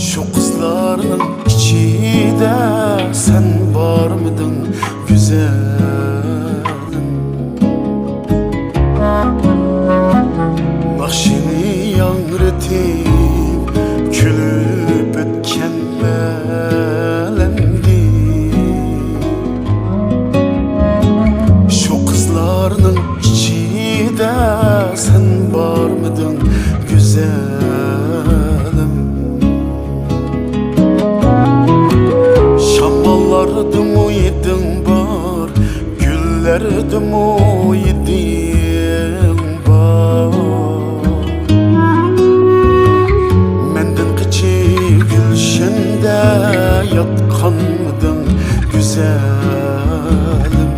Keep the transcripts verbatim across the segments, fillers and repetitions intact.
شۇ قىزلارنىڭ ئىچىدە سەن بارمىدىڭ، گۈزەلىم؟ ناخشىنى ياڭرىتىپ، كۈلۈپ ئۆتكەن ئەلەمدىن. شۇ قىزلارنىڭ ئىچىدە سەن بارمىدىڭ، گۈزەلىم؟ شاماللاردىمۇ ھىدىڭ بار، گۈللەردىمۇ ھىدىڭ بار. مەندىن قېچىپ گۈلشەندە ياتقانمىدىڭ، گۈزەلىم؟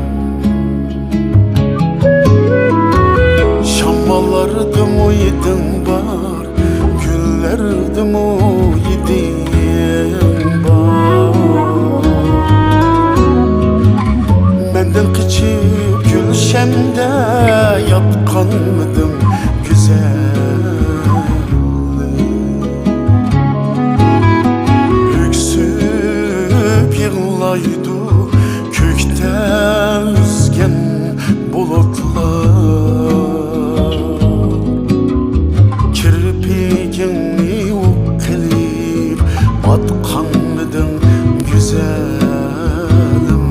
شاماللاردىمۇ ھىدىڭ بار، گۈللەردىمۇ ھىدىڭ بار. مەندىن قېچىپ گۈلشەندە ياتقانمىدىڭ، گۈزەلىم؟ ئۆكسۈپ يىغلايدۇ كۆكتە ئۈزگەن بۇلۇتلار. كىرپىكىڭنى ئوق قىلىپ ئاتقانمىدىڭ، گۈزەلىم؟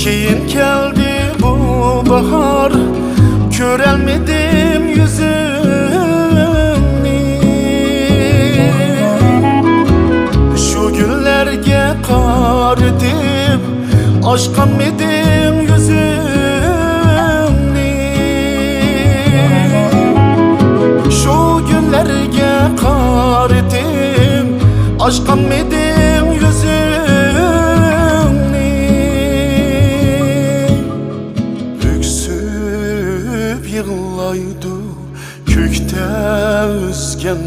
كېيىن كەلدى بۇ باھار، كۆرەلمىدىم يۈزۈڭنى. شۇ گۈللەرگە قارىتىپ ئاچقانمىدىڭ يۈزۈڭنى؟ شۇ گۈللەرگە قارىتىپ ئاچقانمىدىڭ يۈزۈڭنى؟ ئۆكسۈپ يىغلايدۇ كۆكتە ئۈزگەن